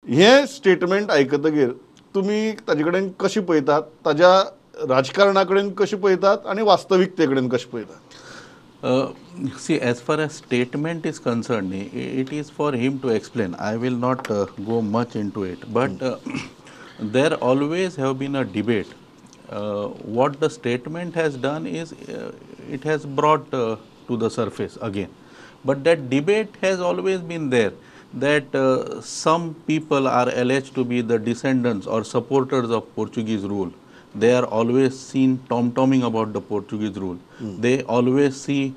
हें स्टेटमेंट आयकतगीर तुमी ताजे कडेन कशें पळयतात, ताज्या राजकारणा कडेन कशें पळयतात आनी वास्तविकते कडेन कशें पळयतात? See, as far as statement is concerned, it is for him to explain. I will not go much into it. But there always have been a debate. What the statement has done is it has brought to the surface again. But that debate has always been there, that some people are alleged to be the descendants or supporters of Portuguese rule. They are always seen tom-tomming about the Portuguese rule. They always see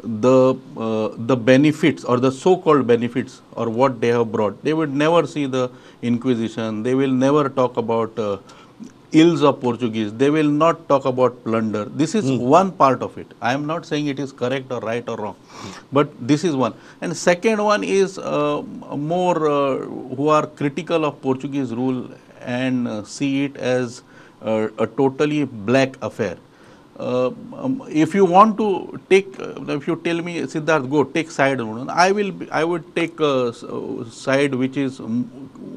the benefits or the so-called benefits or what they have brought. They would never see the Inquisition. They will never talk about ills of Portuguese. They will not talk about plunder. This is one part of it. I am not saying it is correct or right or wrong, but this is one. And second one is more who are critical of Portuguese rule and see it as a totally black affair. If you want to take, if you tell me, Siddharth, go take side, I would take a side which is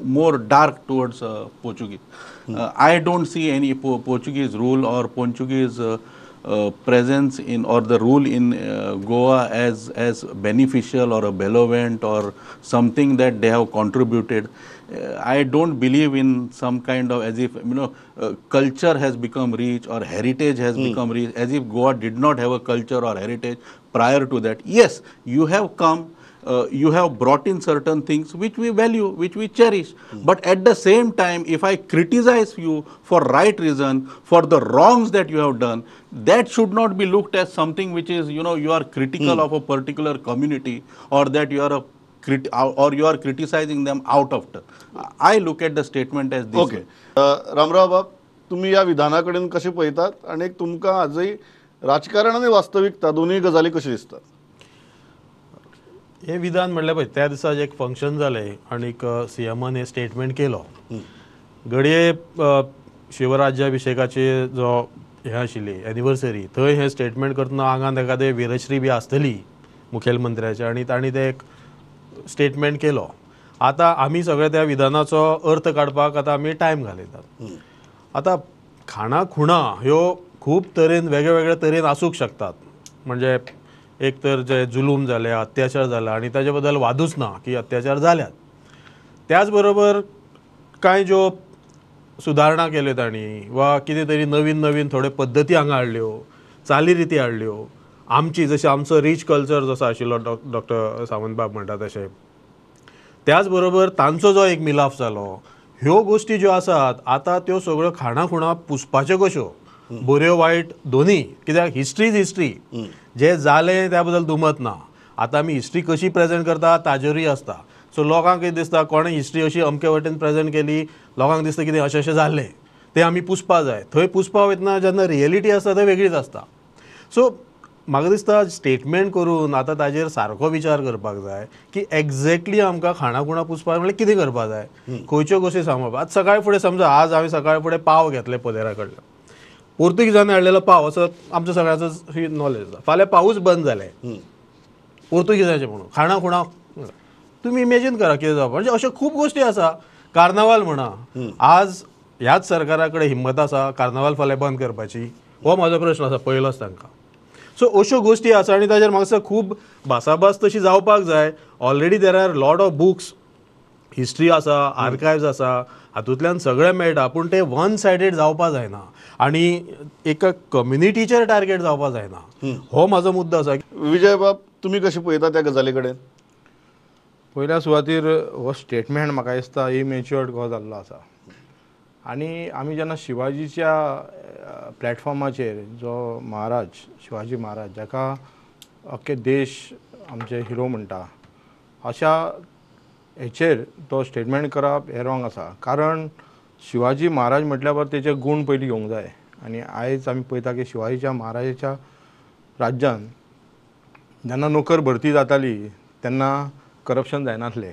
more dark towards Portuguese. I don't see any Portuguese rule or Portuguese presence in or the rule in Goa as beneficial or a benevolent or something that they have contributed. I don't believe in some kind of, as if, you know, culture has become rich or heritage has become rich, as if Goa did not have a culture or heritage prior to that. Yes, you have come, you have brought in certain things which we value, which we cherish. But at the same time, if I criticize you for right reason, for the wrongs that you have done, that should not be looked as something which is, you know, you are critical of a particular community or that you are a or you are criticizing them out of turn. I look at the statement as this. Okay. Ramrao बाब, तुम्ही या विधाना कडेन कशें पळयतात आनी तुमकां आजय राजकारण आनी वास्तविकता दोनूय गजाली कश्यो दिसतात? हे विधान म्हणल्यार पळय, त्या दिसा एक फंक्शन जालें आनीक सीएमान हे स्टेटमेंट केलो. घडये शिवराज्याभिशेकाचे जो हें आशिल्ली एनिवर्सरी, थंय हें स्टेटमेंट करतना आंगान एखादें वीरश्री बी आसतली मुखेलमंत्र्याचे आनी तांणी तें एक स्टेटमेंट केलो. आतां आमी सगळे त्या विधानाचो अर्थ काडपाक आतां आमी टायम घालयतात. आतां खाणां खुणां ह्यो खूब तरेन वेगळे वेगळे तरेन आसूंक शकतात. म्हणजे एक तर जे जुलूम जाले, अत्याचार जाला आनी ताजे बद्दल वादूच ना की अत्याचार जाल्यात. त्याच बरोबर कांय ज्यो सुदारणा केल्यो तांणी वा कितें तरी नवीन नवीन थोड्यो पद्दती हांगा हाडल्यो, चालीरिती हाडल्यो. आमची जशी आमचो रीच कल्चर जसो आशिल्लो डॉक्टर सावंत बाब म्हणटा तशें, त्याच बरोबर तांचो जो एक मिलाफ जालो, ह्यो गोश्टी ज्यो आसात आतां त्यो सगळ्यो खाणां खुणां पुसपाच्यो कश्यो, बऱ्यो वायट दोनी. कित्याक हिस्ट्री is history, जें जालें त्या बद्दल दुमत ना. आतां आमी हिस्ट्री कशी प्रेजेंट करता ताजेरूय आसता. सो लोकांक कितें दिसता, कोणें हिस्ट्री अशी अमके वटेन प्रेजेंट केली, लोकांक दिसता कितें अशें अशें जाल्लें, तें आमी पुसपा जाय. थंय पुसपा वयतना जेन्ना रियलिटी आसता थंय वेगळीच आसता. सो म्हाका दिसता स्टेटमेंट करून आतां ताजेर सारको विचार करपाक जाय की एग्जॅक्टली आमकां खाणां खुणां पुसपाक म्हणल्यार कितें करपाक जाय, खंयच्यो गोश्टी सांबाळपाक. आतां सकाळ फुडें समजा आज हांवें सकाळ फुडें पाव घेतले पदेरा कडल्यान, पोर्तुगीजांनी हाडलेलो पाव असो आमचो सगळ्यांचो नॉलेज आसा. फाल्यां पावूच बंद जाले पोर्तुगीजांचे म्हणून खाणां खुणां, तुमी इमेजीन करा कितें जावपा. म्हणजे अश्यो खूब गोश्टी आसा. कार्नावाल म्हणा, आज ह्याच सरकारा कडेन हिम्मत आसा कार्नावाल फाल्यां बंद करपाची, हो म्हाजो प्रश्न आसा पयलोच तांकां. सो अश्यो गोश्टी आसा आनी ताजेर म्हाका दिसता खूब भासाभास तशी जावपाक जाय. Already there are lot of books, history आसा, आर्कायव्स आसा, हातूंतल्यान सगळें मेळटा. पूण तें वन सायडेड जावपा जायना आनी एका कम्युनिटीचेर टार्गेट जावपा जायना, हो म्हाजो मुद्दो आसा. विजय बाब, तुमी कशें पळयता त्या गजाली कडेन? पयल्या सुवातीर हो स्टेटमेंट म्हाका दिसता इमेच्युअर्ड कसो जाल्लो आसा. आनी आमी जेन्ना शिवाजीच्या प्लॅटफॉर्माचेर जो महाराज शिवाजी महाराज जाका अख्खे देश आमचे हिरो म्हणटा, अशा हेचेर तो स्टेटमेंट करप हें रॉंग आसा. कारण शिवाजी महाराज म्हटल्या बरोबर तेचे गूण पयलीं घेवंक जाय. आनी आयज आमी पळयता की शिवाजीच्या महाराजाच्या राज्यान जेन्ना नोकर भरती जाताली तेन्ना करप्शन जायनासलें,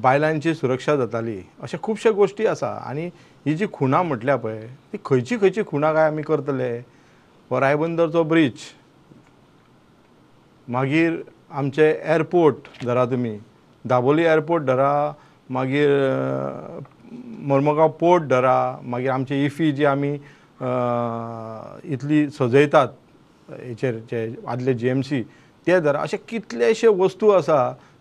बायलांची सुरक्षा जाताली, अशे खुबशे गोश्टी आसा. आनी ही जी खुणां म्हटल्या पळय ती खंयची खंयची खुणां काय आमी करतले? हो रायबंदरचो ब्रीज, मागीर आमचे एअरपोर्ट धरा तुमी, दाबोली एअरपोर्ट धरा, मागीर मर्मगांव पोर्ट धरा, मागीर आमची इफी जी आमी इतली सजयतात हेचेर जे आदले GMC ते धरा, अशे कितलेशे वस्तू आसा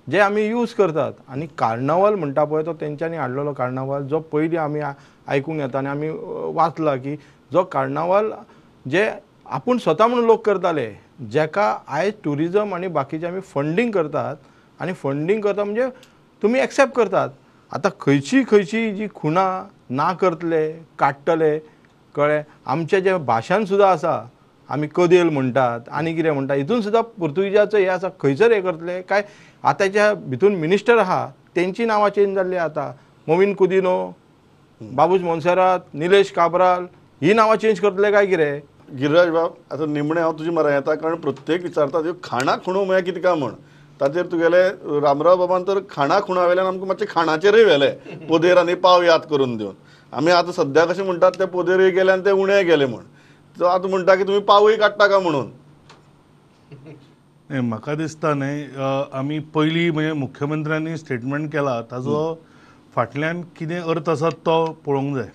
जे आमी यूज करतात. आनी कार्नावाल म्हणटा पळय तो तेंच्यांनी हाडलेलो कार्नावाल जो पयलीं आमी आयकूंक येता आनी आमी वाचला की जो कार्नावाल जे आपूण स्वता म्हणून लोक करताले, जेका आयज ट्युरिजम आनी बाकीचे आमी फंडींग करतात आनी फंडींग करता म्हणजे तुमी एक्सेप्ट करतात. आतां खंयची खंयची जी खुणां ना करतले काडटले कळ्ळें, आमचें जें भाशण सुद्दां आसा आमी कदेल म्हणटात आनी कितें म्हणटा, हितून सुद्दां पुर्तुगीजाचो हें आसा, खंयसर हें करतले काय आतांच्या भितून मिनिस्टर आहा तेंची नांवां चेंज जाल्ली आतां, मोविन कुदिनो, बाबूश मोन्सेरात, निलेश काब्राल ही नांवां चेंज करतले काय कितें? गिरिराज बाब आतां निमणें हांव तुजे मरा येता, कारण प्रत्येक विचारता ह्यो खाणां खुणो म्हळ्यार कितें काय म्हण, ताचेर तुगेले रामराव बाबान तर खाणां खुणा वेल्यान आमकां मातशें खाणाचेरूय व्हेलें, पोदेर आनी पाव याद करून दिवन. आमी आतां सद्या कशें म्हणटात ते पोदेरूय गेले आनी ते उणेय गेले म्हण, सो आतां म्हणटा की तुमी पावूय काडटा काय म्हणून. म्हाका दिसता न्हय आमी पयलीं म्हणजे मुख्यमंत्र्यांनी स्टेटमेंट केला ताजो फाटल्यान कितें अर्थ आसा तो पळोवंक जाय.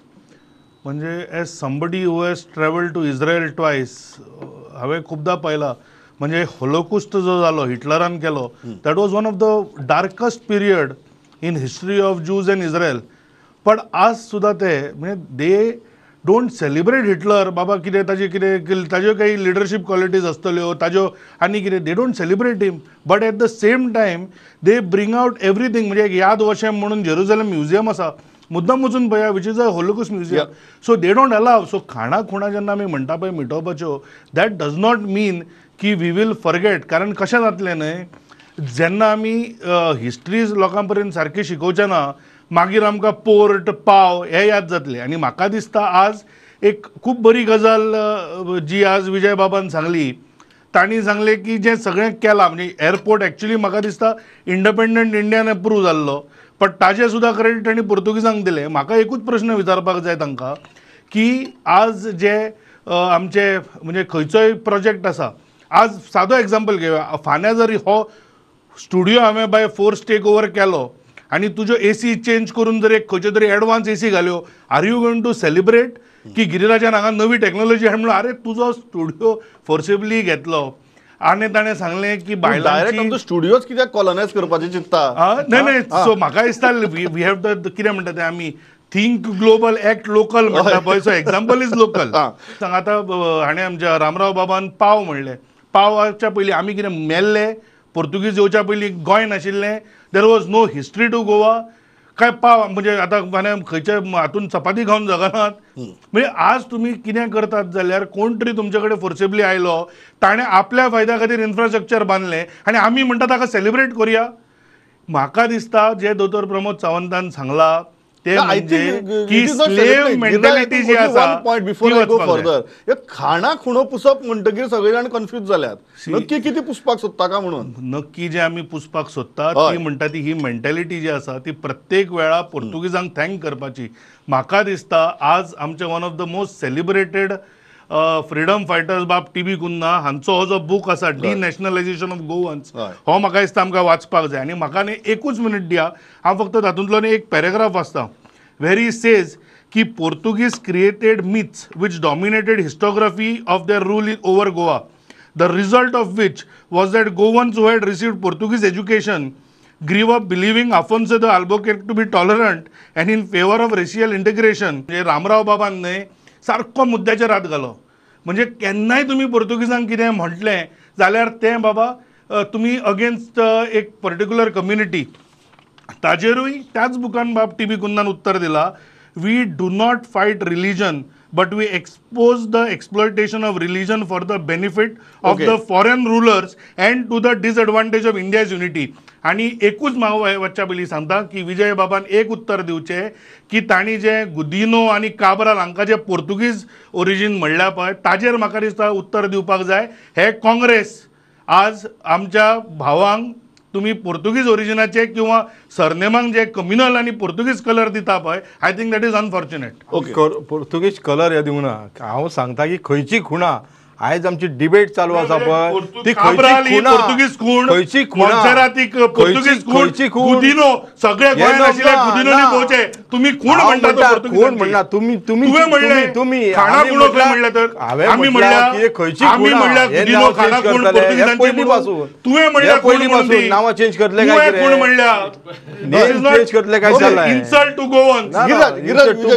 म्हणजे as somebody who has travelled to Israel twice, हांवें खुबदां पळयलां, म्हणजे होलोकुस्त जो जालो हिटलरान केलो, that was one of the darkest period in history of Jews and Israel. पण आज सुद्दां ते म्हणजे they don't celebrate Hitler, बाबा कितें ताजे कितें ताज्यो काही लिडरशीप क्वॉलिटीज आसतल्यो ताज्यो आनी कितें, they don't celebrate him, but at the same time they bring out everything. म्हणजे एक याद वशेम म्हणून जेरुजलम म्युझियम आसा, मुद्दम वचून पळया, which is a Holocaust museum. So they don't allow. So खाणां खुणां जेन्ना आमी म्हणटा पळय मिटोवपाच्यो, that does not मीन की we will forget. कारण कशें जातलें न्हय, जेन्ना आमी हिस्ट्रीज लोकां पर्यंत सारकी शिकोवचे ना, मागीर आमकां पोर्ट पाव हे याद जातले. आनी म्हाका दिसता आज एक खूब बरी गजाल जी आज विजय बाबान सांगली, तांणी सांगलें की जें सगळें केलां म्हणजे एअरपोर्ट एक्चुली म्हाका दिसता इंडिपेंडंट इंडियान एप्रूव जाल्लो, पण ताजें सुद्दां क्रेडीट तांणी पुर्तुगीजांक दिलें. म्हाका एकूच प्रश्न विचारपाक जाय तांकां की आज जे आमचे म्हणजे खंयचोय प्रोजेक्ट आसा, आज सादो एग्जाम्पल घेवया, फाल्यां जर हो स्टुडियो हांवें बाय फोर्स टेक ओवर केलो आनी तुज्यो एसी चेंज करून जर एक खंयच्यो तरी एडवान्स एसी घाल्यो, are you going to celebrate की गिरिराजान हांगा नवी टेक्नॉलॉजी हाड म्हणून? अरे तुजो स्टुडियो फोर्सेबली घेतलो आनी ताणें सांगलें की बायलांची स्टुडियोच कित्याक कॉलनायज करपाचें चिंत्ता? न्हय न्हय, सो म्हाका दिसता we have the कितें म्हणटा तें आमी थिंक ग्लोबल एक्ट लोकल म्हणटा पळय, सो एग्जाम्पल is local. आतां हाणें आमच्या रामराव बाबान पाव म्हणलें, पावाच्या पयलीं आमी कितें मेल्ले, पोर्तुगीज येवच्या पयलीं गोंय नाशिल्लें, there was no history to Goa, काय पाव म्हणजे आतां माने खंयचे हातून चपाती खावन जगनात. म्हणजे आज तुमी कितें करतात जाल्यार कोण तरी तुमचे कडेन फोर्सेबली आयलो, ताणें आपल्या फायद्या खातीर इन्फ्रास्ट्रक्चर बांदलें आनी आमी म्हणटा ताका सेलिब्रेट करुया. म्हाका दिसता जे दोतोर प्रमोद सावंतान सांगलां ते म्हणजे की स्लेव मेंटॅलिटी जी आसा, बिफोर I go further, हे खाणां खुणो पुसप म्हणटकीर सगळे जाण कन्फ्यूज जाल्यात, नक्की कितें पुसपाक सोदता का म्हणून? नक्की जे आमी पुसपाक सोदता ती म्हणटा ती ही मेंटॅलिटी जी आसा ती प्रत्येक वेळा पोर्तुगीजांक thank करपाची. म्हाका दिसता आज आमचे one of the most celebrated freedom fighters बाब टी बी कुन्हा हांचो हो जो बूक आसा डिनॅशनलायझेशन ऑफ गोवन्स, हो म्हाका दिसता आमकां वाचपाक जाय. आनी म्हाका न्ही एकूच मिनीट दिया, हांव फक्त तातूंतलो न्ही एक पॅरेग्राफ वाचता वेर he says की Portuguese created myths which dominated historiography of their rule in over Goa, the result of which was that Goans who had received Portuguese education grew up believing Afonso de Albuquerque to be tolerant and in favour of racial integration. म्हणजे रामराव बाबान न्हय सारको मुद्द्याचेर हात घालो, म्हणजे केन्नाय तुमी पोर्तुगीजांक कितें म्हटलें जाल्यार तें बाबा तुमी अगेन्स्ट एक पर्टिक्युलर कम्युनिटी. ताजेरूय त्याच बुकान बाब टी बी कुन्हान उत्तर दिलां, we do not fight religion but we expose the exploitation of religion for the benefit of the foreign rulers and to the disadvantage of India's unity. आनी एकूच म्हाका वचच्या पयलीं सांगता की विजय बाबान एक उत्तर दिवचें की तांणी जे गुदिनो आनी काब्राल हांकां जे पोर्तुगीज ओरिजीन म्हणल्या पळय ताजेर म्हाका दिसता उत्तर दिवपाक जाय. हे काँग्रेस आज आमच्या भावांक तुमी पोर्तुगीज ओरिजिनाचे किंवा सरनेमांक जे कम्युनल आनी पोर्तुगीज कलर दिता पळय, I think that is unfortunate. Okay, Portuguese colour हे दिवना, हांव सांगता की खंयची खुणा आयज आमची डिबेट चालू आसा पळय ती खंयची खूण, खंयची खूण, गुदिनो सगळे गोंयांत आशिल्ले गुदिनोनी पळोवचे. तुमी खूण म्हणटा, खूण म्हणना तुमी, तुमी तुमी खाणा खुणो खंय म्हणलें तर? आमी म्हणल्यार खंयची आमी म्हणल्यार गुदिनो खाणा खूण पोर्तुगीजांची पयलीं तुवें म्हणल्यार पयलीं पासून नांवां चेंज करतले काय खूण म्हणल्या? चेंज करतले काय जालां? Insult to Goans. Girraj,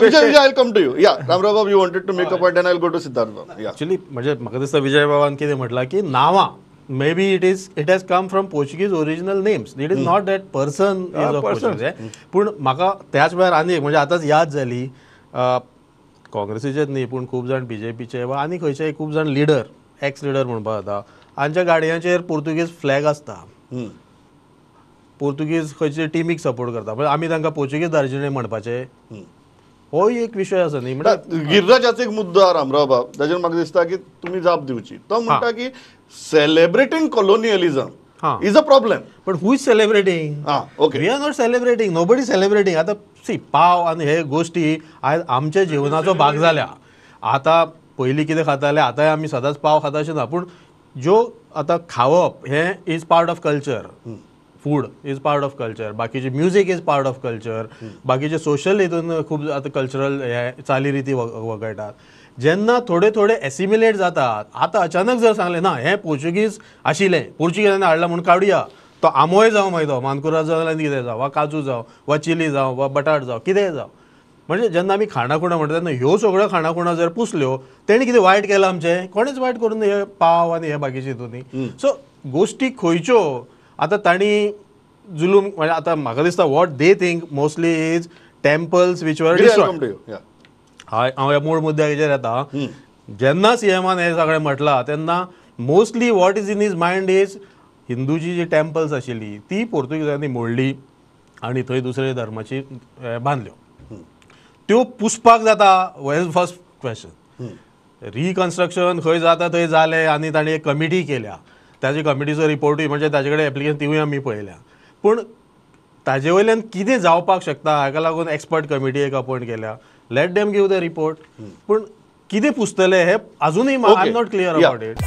Vijay, I will come to you. Yeah Ramrao Bab, you wanted to make a point and I will go to Siddharth Bab. Yeah actually म्हणजे म्हाका दिसता विजय बाबान कितें म्हटलां की नांवां may be it is it has come from Portuguese original names, it is not that person is of Portuguese. पूण म्हाका त्याच वेळार आनी एक म्हणजे आतांच याद जाली, काँग्रेसीचेच न्ही पूण खूब जाण बीजेपीचे वा आनी खंयचे खूब जाण लिडर, एक्स लिडर म्हणपाक जाता, हांच्या गाडयांचेर पुर्तुगीज फ्लॅग आसता, पुर्तुगीज खंयचे टिमीक सपोर्ट करता, म्हणजे आमी तांकां पोर्चुगीज दार्जिने म्हणपाचें, होय एक विशय आसा न्ही. म्हणल्यार गिरिराजाचो एक मुद्दो आहा रामराव बाब, ताजेर म्हाका दिसता की तुमी जाप दिवची. तो म्हणटा की celebrating colonialism is a problem. But who is celebrating? Okay, we are not celebrating, nobody celebrating. आतां सी पाव आनी हे गोश्टी आयज आमच्या जिवनाचो भाग जाल्या. आतां पयलीं कितें खाताले, आतांय आमी सदांच पाव खाता अशें ना, पूण ज्यो आतां खावप हें is part of culture, food is part of culture, बाकीचे music is part of culture, बाकीचे सोशल हितून खूब आतां कल्चरल हे चालीरिती वगळटात. जेन्ना थोडे थोडे एसिमिलेट जातात, आतां अचानक जर सांगलें ना हें पोर्चुगीज आशिल्लें, पोर्चुगीजांनी हाडलां म्हूण काडुया, तो आमोय जावं मागीर तो मानकुराद जावं आनी कितें जावं, वा काजू जावं, वा चिली जावं, वा बटाट जावं, कितेंय जावं. म्हणजे जेन्ना आमी खाणां खुणां म्हणटा तेन्ना ह्यो सगळ्यो खाणां खुणां जर पुसल्यो, तेणी कितें वायट केलां आमचें? कोणेच वायट करून हे पाव आनी हे बाकीचे हितून. सो गोश्टी खंयच्यो आतां तांणी जुलूम, म्हणजे आतां म्हाका दिसता what they think mostly is temples which were destroyed. हांव ह्या मूळ मुद्द्याचेर येता. जेन्ना सीएमान हें सगळें म्हटलां तेन्ना mostly what is in his mind is हिंदूची G temples आशिल्ली ती पोर्तुगीजांनी मोडली आनी थंय दुसरे धर्माची बांदल्यो, त्यो पुसपाक जाता is first question. Reconstruction खंय जाता थंय जालें आनी तांणी एक कमिटी केल्या, ताजे कमिटीचो रिपोर्टूय म्हणजे ताजे कडेन एप्लिकेशन तिवूय आमी पळयल्या, पूण ताजे वयल्यान कितें जावपाक शकता हाका लागून एक्सपर्ट कमिटी एक अपॉयंट केल्या, let them give the report. पूण कितें पुसतले हें अजुनूय I am not clear about it.